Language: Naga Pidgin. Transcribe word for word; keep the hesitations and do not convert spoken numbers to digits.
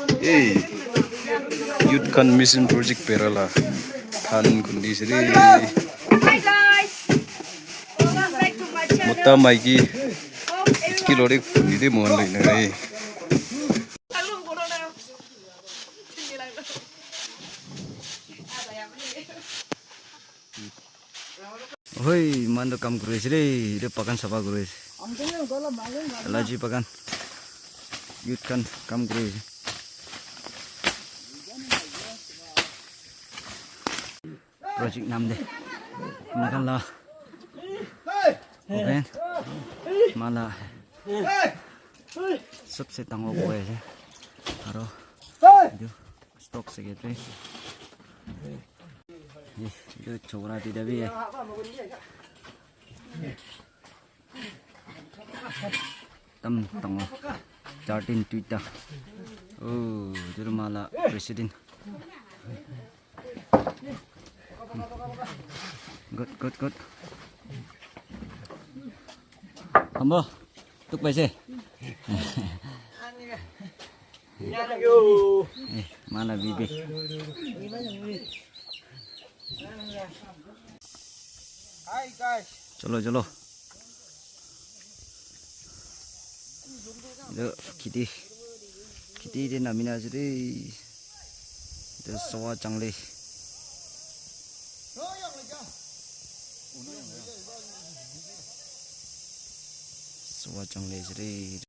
Hey, youth khan mission project bera la khan kundi siri. Hi guys. Welcome back to my channel. Mota maiki. Oh, ki lori kundi de mohan lai na re. Hoi, manu kam kuri ase re, etu bagan sapha kuri ase. Elachi bagan. Youth khan kam kuri ase. Project nam de. Moikhan la. Open. Mala. Sabse dangor kuri ase. Aro. Etu. Stock secretary. Eh, etu chokra duita bi. Tam dangor. Thirteen duita. Oh, etu mala president. Good, good, good. Ambo, tuk paise. Eh, mala bibi. Chalo, chalo. Etu kheti, kheti te namina ase de. Etu sowa changle. Sowa changle ase de.